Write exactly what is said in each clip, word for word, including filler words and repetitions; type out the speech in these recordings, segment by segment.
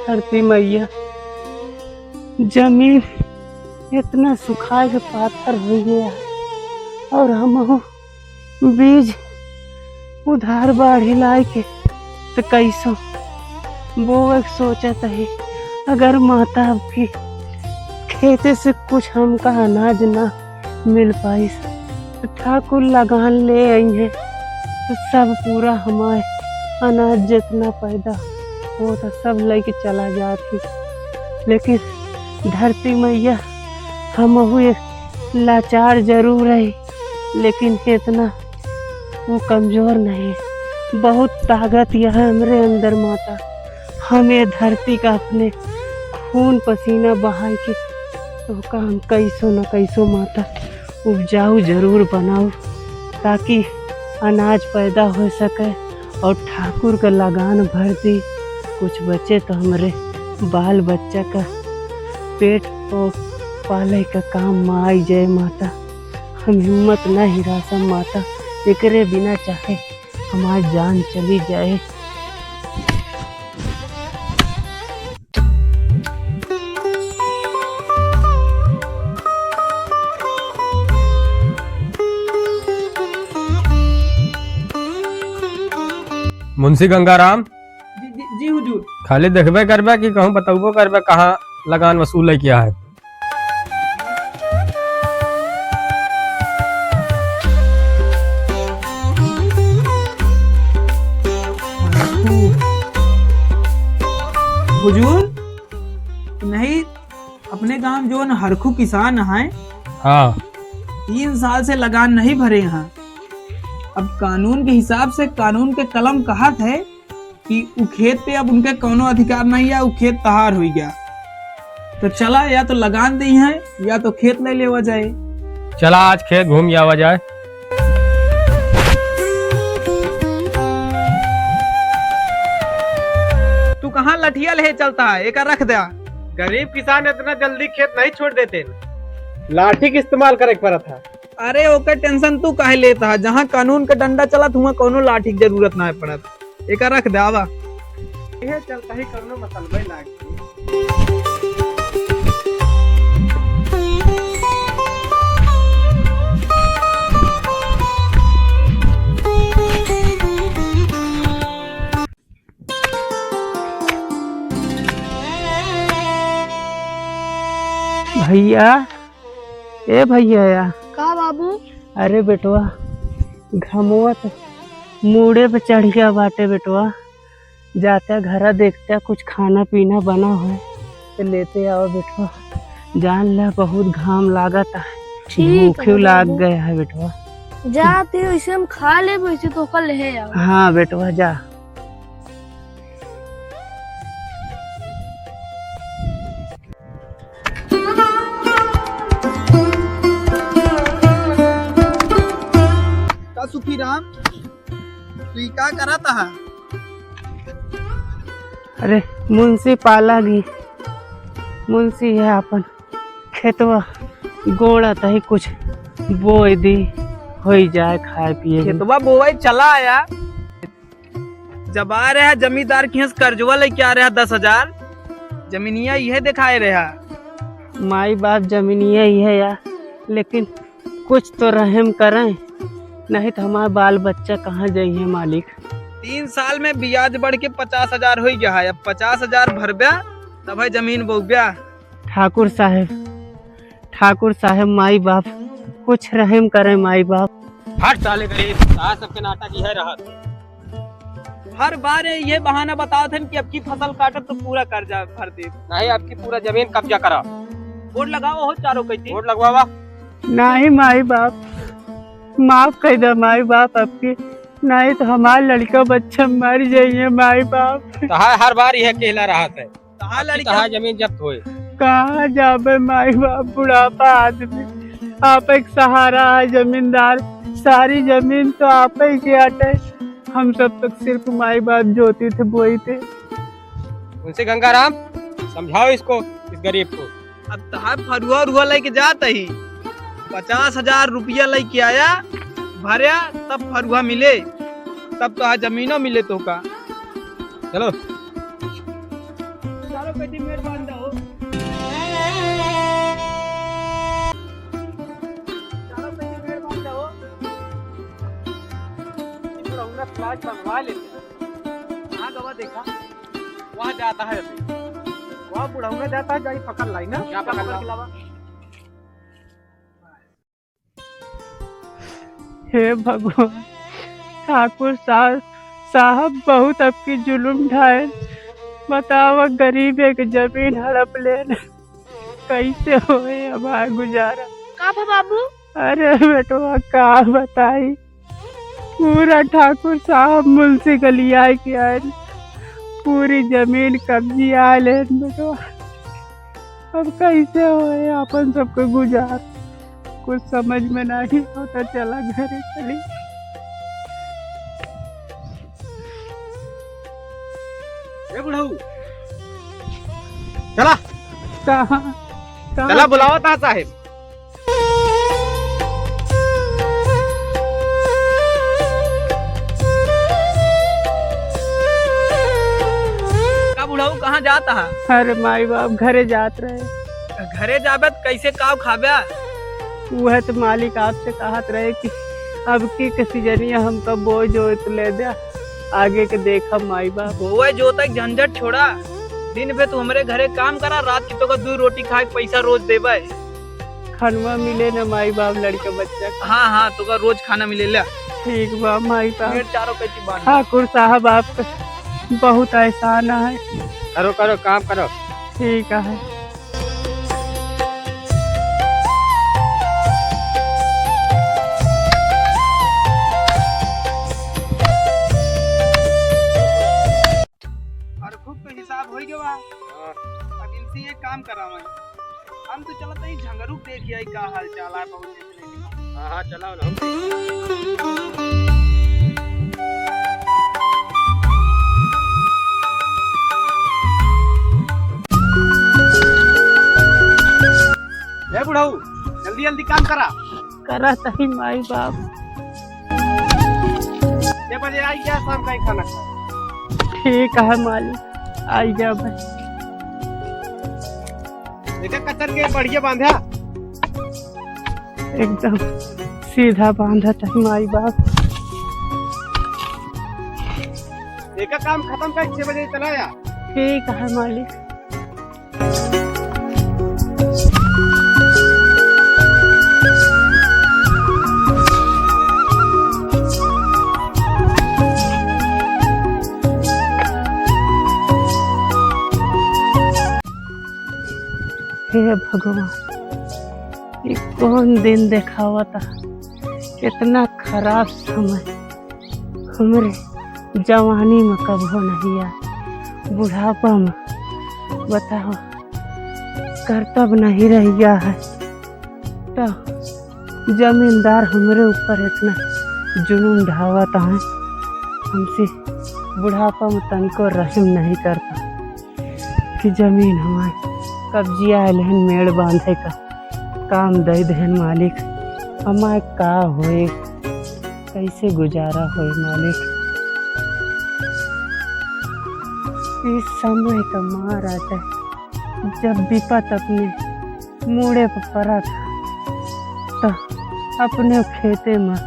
धरती मैया, जमीन इतना सुखाए के पाथर होइ गया, और हमहू बीज उधार बाढ़ी लाए के त कैसो बोवे के सोचत ही। अगर माता अबकी खेते से कुछ हमका अनाज ना मिल पाइस, त ठाकुर लगान ले अइहें, त सब पूरा हमार अनाज जितना पैदा होत ह, सब लइके चला जात ही। लेकिन धरती मैया, हमहू ये लाचार जरूर है, लेकिन इतना वो कमजोर नहीं। बहुत ताकत यह है हमरे अंदर माता। हम ये धरती का अपने खून पसीना बहाई के तोहका हम कैसो न कैसो माता उपजाऊ जरूर बनाऊ, ताकि अनाज पैदा हो सके और ठाकुर का लगान भर दी, कुछ बचे तो हमरे बाल बच्चा का पेट को पाले का काम में आई जाए माता। हम हिम्मत न हिरासम माता, एकरे बिना चाहे हमार जान चली जाए। मुंशी गंगाराम। जी, जी, जी हुजूर। खाली देखबे करबे कि कहूँ बतौबो करबे कहाँ लगान वसूल है क्या है? हुजूर, नहीं, अपने गांव जोन हरखू किसान हैं, हाँ। तीन साल से लगान नहीं भरे हैं। अब कानून के हिसाब से कानून के कलम कहत है कि उ खेत पे अब उनके कौनो अधिकार नहीं है, उ खेत तहार होइ गया। तो चला, या तो लगान दइहैं, या तो खेत ले लेवा जाए। चला, आज खेत घूम आवा जाए। तू कहाँ लठिया ले चलता है? एका रख दे। गरीब किसान इतना जल्दी खेत नहीं छोड़ देते। लाठी के इस्तेमाल करे के पड़त है। अरे, ओकर tension तू काहे लेत ह? जहाँ कानून के डंडा चलत, हुआं कौनो लाठी के जरूरत ना पड़त। एका रख दे, आवा। इहे चलता ही कौनो मसलबे लाग गई। भैया, ए भैया या। का बाबू? अरे बेटवा, घमवा तो मूड़े पे चढ़ गया बाटे बेटवा। जाते घरा देखते कुछ खाना पीना बना हो तो लेते आओ बेटवा। जान ले बहुत घाम लागत है, ठीक है भूखे लाग बाबू। गया है बेटवा। जाते वैसे हम खा ले, वैसे तो कल ले आओ। हाँ बेटवा जा। का सुखीराम, तू ई का करत ह? अरे मुंशी पाला गी, मुंशी है अपन खेतवा गोड़ा तही कुछ बोए दी, होई जाए खाए पिए दी। खेतवा बोए चला आया। जब आ रहा जमींदार के यहाँ से कर्जवा लेके आ रहा दस हजार, जमीनिया इहे दिखाए रहा। माई बाप जमीनिया इहे या, लेकिन कुछ तो रहम करें, नहीं तो हमार बाल बच्चा कहाँ जाइए मालिक। तीन साल में ब्याज बढ़ के पचास हजार हो गया है, अब पचास हजार भरब्या तब है जमीन बोब्या। ठाकुर साहेब, ठाकुर साहेब, माई बाप, कुछ रहम करें माई बाप। हट साले गरीब, आज सबके नाटक यह रहत। हर बार ये बहाना बतावत हन कि अब की फसल काटब तो पूरा कर्जा भर देब। नहीं, अब की पूरा जमीन कब्जा करा। बोर्ड लगाओ हो चारों कैती। बोर्ड लगवावा। नहीं माई बाप, माफ कर दे माई बाप अब की, नहीं तो हमार लड़का बच्चा मर जाइए माई बाप। तो हर, हर बार यह कहला रहत है। कहाँ अब की लड़का? कहाँ जमीन जब्त होए? कहाँ जाबे माई बाप, बुढ़ापा आदमी, आप एक सहारा है जमींदार, सारी जमीन तो आप ही के आटे, हम सब तक सिर्फ माई बाप जोती थे बोई थे। उनसे गंगाराम समझाओ इसको, इस गरीब को। अब तहार फरुआ उरुआ लेके जात ही, पचास हजार रुपया लेके आया, भरया, तब फरुआ मिले, तब तहार जमीनो मिले तोका। चलो। आज मंगवा लेते हैं। कहाँ गवा देखा? वहाँ जाता है अभी। वहाँ बुढ़ौना जाता है, जाई पकड़ लाई ना। क्या पकड़ ला? के लावा? हे भगवान, ठाकुर साहब, साहब बहुत अबकी जुलुम ढाए। बतावा, गरीब एक जमीन हड़प लेन, कैसे होए हमार गुजारा? का भा बाबू? अरे बेटवा, का बताई, पूरा ठाकुर साहब मुंशी गलियाए के आए, पूरी जमीन कब्जियाए लेन बेटवा। अब कैसे होए आपन सबके गुजार? कुछ समझ में नहीं होता, चला घरे चली। ए बुढ़ऊ, चला। कहाँ? कहाँ? चला, बुलावा था साहेब। का बुढ़ऊ, कहाँ जात हा? अरे माई बाप, घरे जात रहे। घरे जाबे त कैसे काव खाबे? उहे त मालिक आपसे कहत रहे कि अबकी के सीजनिया हमका बोए जोए त ले द्या, आगे के देखब माई बाप। बोए जोते के झंझट छोड़ा, दिन भे तू हमरे घरे काम करा, रात की तोका दू रोटी खाए के पैसा रोज देबे। खनवा मिले न माई बाप लड़के बच्चा के। हाँ, हाँ, तोका रोज खाना मिले ला। ठीक बा माई बाप। ढेर चारों कैची बांध। ठाकुर साहब आपका बहुत एहसान है। करो, करो, काम करो। ठीक है। अरे खूब तो हिसाब होई गवा। हाँ। अब इनसे ये काम करावे। हम तो चलत ही झंगरू के देखि आई का हाल चाल है, बहुत दिन से नहीं मिला। हाँ, हाँ, चलाओ ना, हम ए बुढ़ऊ, जल्दी जल्दी काम करा। करत ही माई बाप। के बजे आई गया शाम का ही खाना खा। ठीक है मालिक, आई गया भाई। देखा कचर के बढ़िया बांधा। एकदम सीधा बांधा था माई बाप। देखा काम खत्म कर छह बजे चला आया। ठीक है मालिक। हे भगवान, ये कौन दिन देखावता, कितना खराब समय। हमरे जवानी में कबो नहीं आ, बुढ़ापा में बताओ, करतब नहीं रहिया है, तो जमींदार हमरे ऊपर इतना जुलुम ढावत हैं, हमसे बुढ़ापा में तनको रहम नहीं करता कि जमीन हमार कब्जिया आयल हन मेड़ बांधे का। काम दे देहन मालिक, हमार का होए, कैसे गुजारा होए मालिक। इस समय का मार आता है, जब विपत अपने मूड़े पर पड़ा था, तो अपने खेते में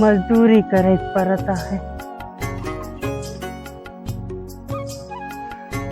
मजदूरी करे पड़ता है।